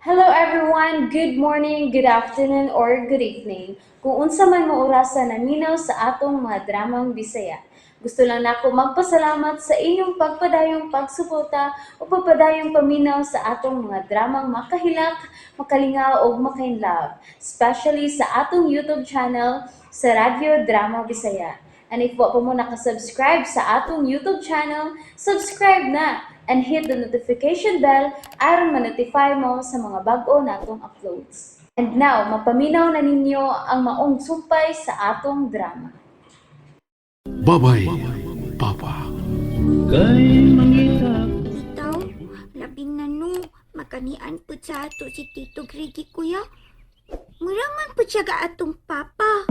Hello everyone! Good morning, good afternoon, or good evening. Kung unsa man mo orasa naminaw sa atong mga dramang Bisaya. Gusto lang nako magpasalamat sa inyong pagpadayong pagsuporta o pagpadayong paminaw sa atong mga dramang makahilak, makalingaw ug makainlove, especially sa atong YouTube channel sa Radyo Drama Bisaya. And if wa pa mo nakasubscribe sa atong YouTube channel, subscribe na and hit the notification bell aron ma-notify mo sa mga bag-o natong uploads. And now, mapaminaw na ninyo ang maong sumpay sa atong drama. Babay, Papa. Itaw, labi na no, makanian po sa ato si Tito Grigi, kuya. Mura man po siya ga atong papa.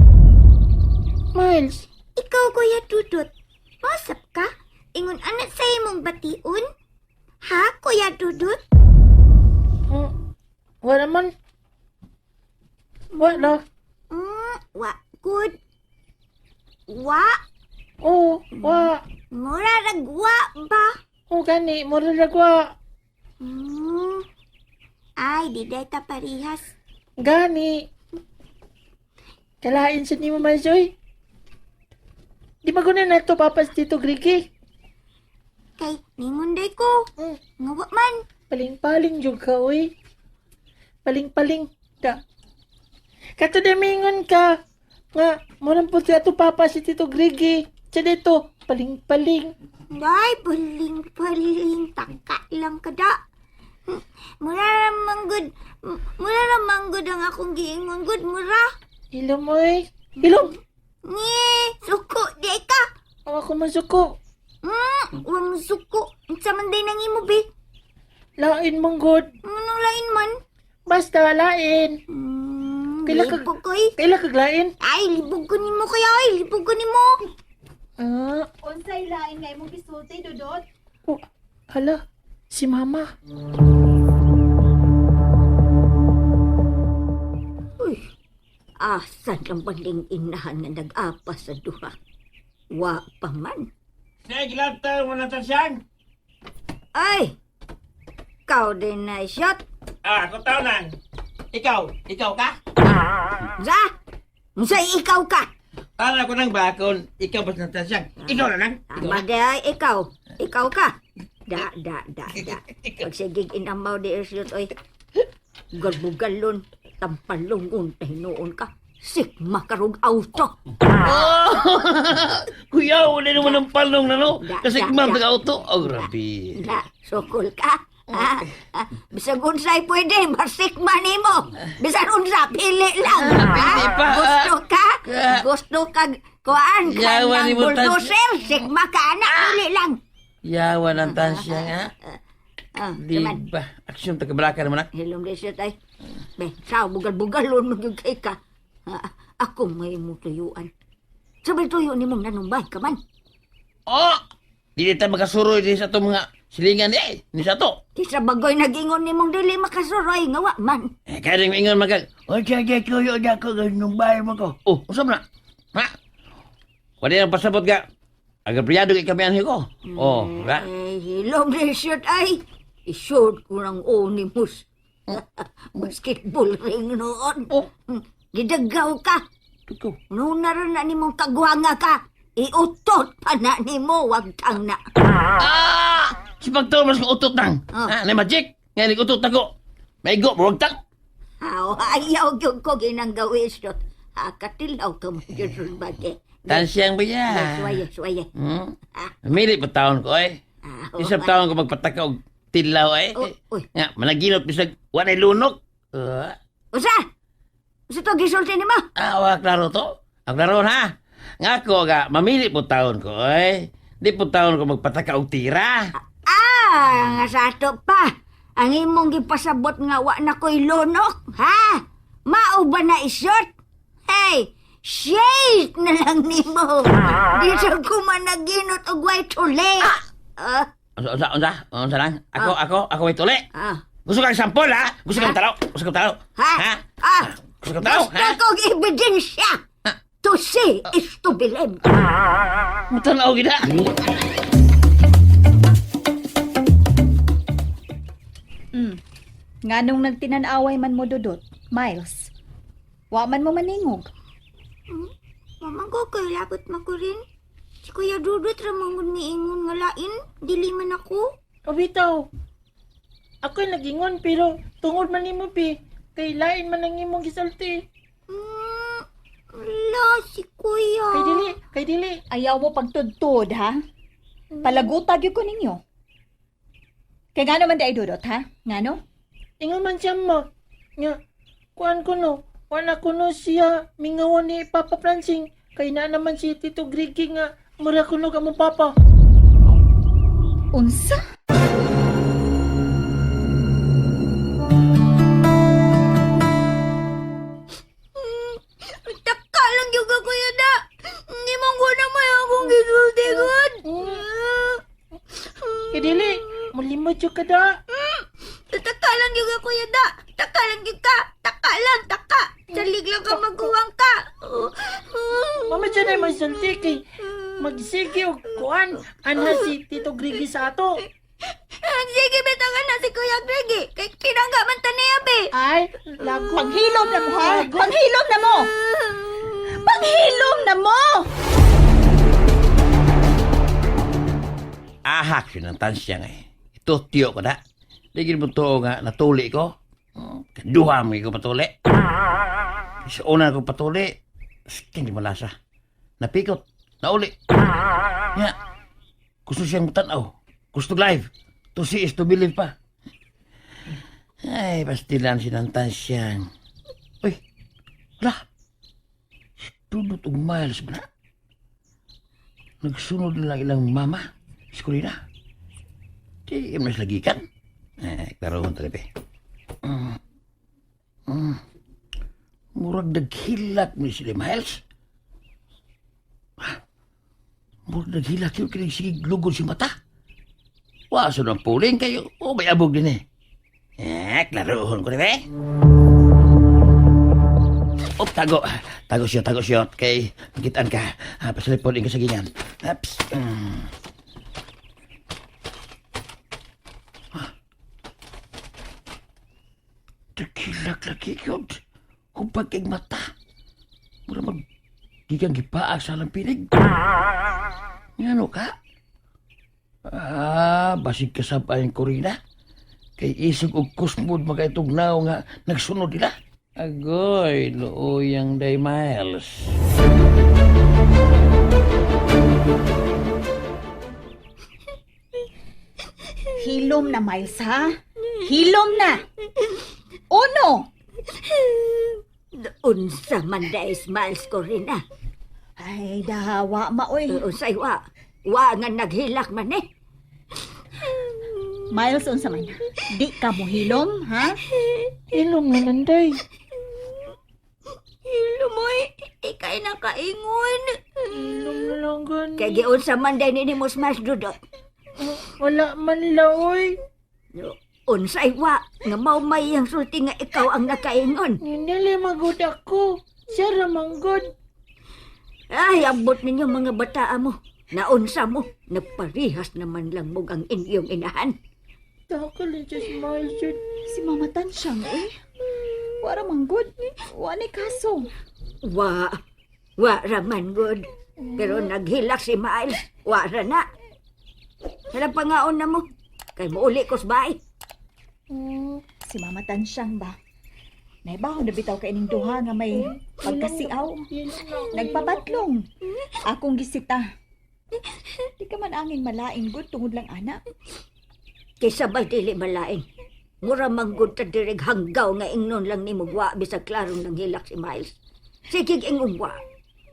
Miles, Ikaw, Kuya Dudut, mausap ka? Ingon anak sa imong bation? Ha, Kuya Dudut? Wala man. Wala. Wa, good. Wa, Oo, wa. mura rag wa ba? Oo, gani, mura ragwa. Ay, di day ta parihas. Gani. Kalain sa nimo, Miles, oy. Di ba guna na to, Papa, si Tito Grigi? Kay, ningon day ko. Nga wa man. Paling-paling jud ka, oy. Paling-paling ka. Kato damingon ka. Nga, mura po siya to, Papa, si Tito Grigi. Siya dito, paling-paling. Day, paling-paling, taka lang kada. Mura ra man gud, mura ra man gud ang akong giingon gud, mura. Hilom, oy. Hilom! Ni, suko di ka. Ang ako masuko. Wa mo suko. Unsa man day nang imo be? Lain mong good. Nganong lain man? Basta, lain. Libog ko eh. Kaila kag lain? Ay, libog ko nimo kuya oy, libog ko nimo. Ah, Unsay lain nga imong gisulti, Dudot? Oh, hala, si Mama. Uy, asan ang banding inahan nga nag-apa sa duha? Wa pa man. Sige, gilantaw mo na siyang. Ay, kau din na shot. Ah, ako tao nang. Ikaw, ikaw ka? Za, unsay ikaw ka? Tala ko nang bakon. Ikaw ba sa siyang? Ikaw na nang. Ikaw Tama na. di ay, ikaw. Ikaw ka. Da, da, da, da. Pagsigig inamaw di isyot, oy. Bugal-bugalon, tampalungon, tahinuon ka. Sikma karog auto. Oh! Kuya, wala naman ang palong na no. Da, Kasi da, ma'am, da. taga-auto. Oh, grabe. Da, sukol ka. Ha? Ha? Bisag unsay pwede, masikma nimo. Bisan unsa, pili lang. Ha? Pili pa, ah. Gusto ka? Ah. Gusto ka kuan ka Yawa ng ni mo, tas- bulldozer? Sikma ka anak, pili lang. Yawa ng tansya nga. Ah, Di naman. ba? Aksyon, taga-balaka naman ah. Hilom di siya tay. Be, sao bugal-bugalon mo gyud kay ka. Ha, ako may mo tuyuan. Sabay tuyo ni mong nanumbay ka man. Oh! Dili tayo makasuroy din sa itong mga silingan eh. Ni sa to. Di sa bagoy nagingon ni mong dili makasuroy nga wa man. Eh, kaya rin ingon magag, "Oy, siya, siya, tuyo na ko, nanumbay mo ko." Oh, usap na. Ha? Wala nang pasabot ka. Agabriyado kay kami anhi ko. Oh, ha? Eh, hilom di siya ay. Isod ko ng onimus. Basketball ring noon. Oh. Gidagaw ka. Tuko. Nuna rin na nimong kagwanga ka. Iutot pa na nimo, wag tang na. Ah! Si pagtaon mas utot nang. Oh. Ha, na magic. Nga ni utot ako. Maigo, buwag tang. Aw, ayaw gyud ko ginang gawin siya. Ha, katilaw ka mo gyud ron bage. Tansyang ba yan? Suwaye, suwaye. Hmm? Mili pa taon ko eh. Ah, Isang taon ko magpataka og tilaw eh. Oh, uy. Nga, managinot bisag walay lunok. Ah, Usa! Usa to gisulti nimo? ah, wa klaro to. Ang klaro ha. Nga ako ga, mamili po taon ko eh. Di po taon ko magpataka og tira. Ah, nga sa ato pa. Ang imong gipasabot nga wa na ko'y lunok, ha? Mao ba na isyot? Hey, shake na lang nimo. Di sa ko managinot og way tuli. Ah, Unsa, unsa, unsa, unsa lang? Ako, ako, ako ay tuli. ah, Gusto kang sampol ha? Gusto kang talaw? Gusto kang talaw? ha? Ha? Ah, Gusto kang talaw? gusto Ha? kong ebidensya. To see is to believe. Mutanaw gid ha? Nganong nagtinan-away man mo, Dudot, Miles? Wa man mo maningog. Mama ko kay labot makurin. Si Kuya Dudut ra man gud miingon nga lain, dili man ako. O bitaw. Ako'y nagingon pero tungod man nimo pi. Kay lain man ang imong gisulti. Ala, si Kuya. Kay dili, kay dili. Ayaw mo pagtudtod, ha? Palagutag yun ko ninyo. Kay ngano man di ay, Dudot, ha? Ngano? Ingon man siya ma. Nga, kuan ko no. Wala ko no siya mingawan ni Papa Francing. Kay na naman si Tito Grigi nga mura kuno ka mo papa. Unsa? Taka lang yung ka, Kuya da. Hindi mo ko na may akong gisulti gud. Kay dili, mulimod jud ka da. Taka lang yung ka, Kuya da. Taka lang yung ka. Taka lang, taka. Salig lang ka, maguwang ka. Mama dyan ay magsulti kay magsige og kuan anha si Tito Grigi sa ato. Sige, bitangan na si Kuya Greggy. Kay pinangga man ta niya, be. Ay, lago. Panghilom na mo, ha? Panghilom na mo! Panghilom na mo! Ahak yun ang tansya nga eh. Ito tiyo ko na. Di gid mo tuo nga natuli ko. Kaduha mo ko patuli. Sa una ko patuli, skin di malasa. Napikot, nauli. Nga, gusto siyang tanaw. Gusto live. To see is to believe pa. Ay, pastilan sinantansyang. Uy, wala. Dudot og miles ba na? Nagsunod na lang ilang mama. Si Corina. Di, mas lagi kan. Eh, klarohon talaga eh. Murag naghilak ni sila Miles. Ha? Murag naghilak yun kinig sige lugod si mata. Waso ng puling kayo. O may abog din eh. Eh, klarohon ko rin eh. Op, tago. Tago siya, tago siya. Kay, makitaan ka. Ah, pasalipon ka sa gingan. Ups. Dakilak lagi yun. Hubag kay mata. Mura mag... Gigang gipaa sa lampinig. Ngano ka? Ah, basig kasabay ang Corina. Kay isog og kusmod makaitugnaw nga nagsunod nila. Agoy, luuyang day Miles. Hilom na, Miles, ha? Hilom na! Uno! Unsa man dai Miles ko rin ah. Ay, dawa, maoy. Unsay wa. Wa nga naghilak man eh. Miles, unsa man? Di ka mo hilom, ha? Ilong na nanday. Lumoy, ikay nakaingon. Ilong na lang gani. Kay giunsa man dai ni mo Miles Dudot. Wala man la, oy. Unsay wa nga mao may ang sulti nga ikaw ang nakaingon. Nindili magud ako. Siya ra manggod. Ay, ambot ninyo mga bataa mo. Naunsa mo, nagparihas naman lang mo ang inyong inahan. Takal siya si Miles yun. Si Mama Tansyang, uy. Wara man good. Wa ni kaso. Wa, wa raman good. Pero naghilak si Miles, wa ra na. Halang pangaon na mo, kay muuli ko sa bahay. Si Mama Tansyang ba? Naibaho na bitaw kay ining duha nga may pagkasiaw. Nagpabatlong. Akong gisita. Di ka man angin malaing good tungod lang ana. Kaysa ba'y dili malain. Mura manggod ta direg hanggaw nga ingnon lang ni mugwa bisag klarong nanghilak si Miles. Sige ingong wa.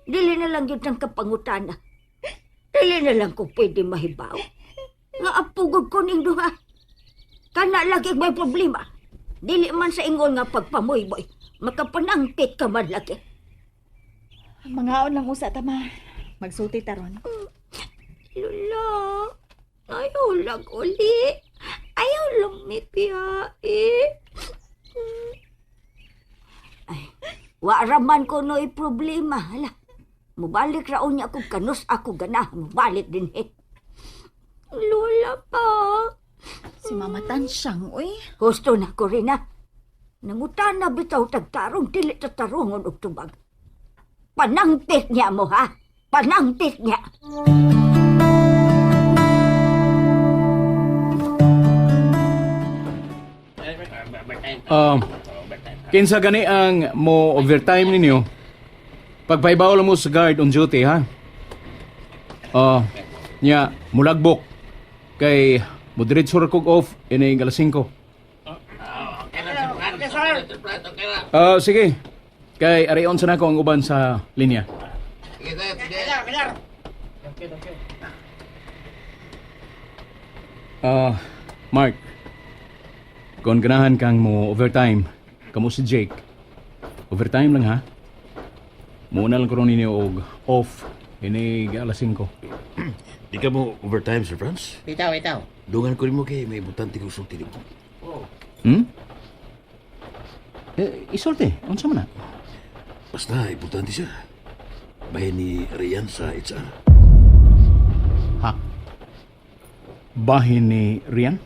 Dili na lang yun ang kapangutana. Dili na lang ko pwede mahibaw. Nga apugod ko ning duha. Kana lagi may problema. Dili man sa ingon nga pagpamuyboy. Makapanangkit ka man lagi. Mangaon lang usa ta ma. Magsulti ta ron. Lula, ayaw lang uli. Ayaw lang may biyahe. Wa raman ko no'y problema. Hala, mubalik raon niya kung kanus ako gana. Mubalik din eh. Lola pa. Si Mama Tansyang, uy. Gusto na ko rin na. Nangutan na bitaw tagtarong dili tatarungon og tubag. Panangtit niya mo ha. Panangtit niya. Kinsa gani ang mo overtime ninyo? Pagpaibaw lang mo sa guard on duty, ha? Oh, nya mulagbok kay mo diretso ra kog off ining alas 5. Ah, sige. Kay arion sa nako ang uban sa linya. Ah, Mark. Kung ganahan kang mo overtime, kamo si Jake. Overtime lang ha. Muna lang karon ninyo og off inig alas 5. Di ka mo overtime, Sir Franz? Bitaw, bitaw. Dungan ko nimo kay may butante kong sulti nimo. Eh, isulti, unsa man na? Basta, importante siya. Bahin ni Rian sa HR. Ha? Bahin ni Rian?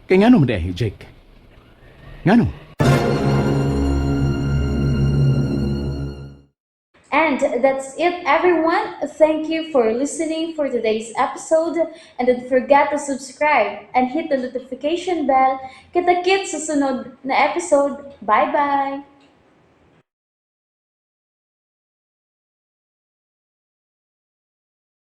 Kay ngano man diay, Jake? Ngano? And that's it, everyone. Thank you for listening for today's episode. And don't forget to subscribe and hit the notification bell. Kita-kits sa sunod na episode. Bye-bye!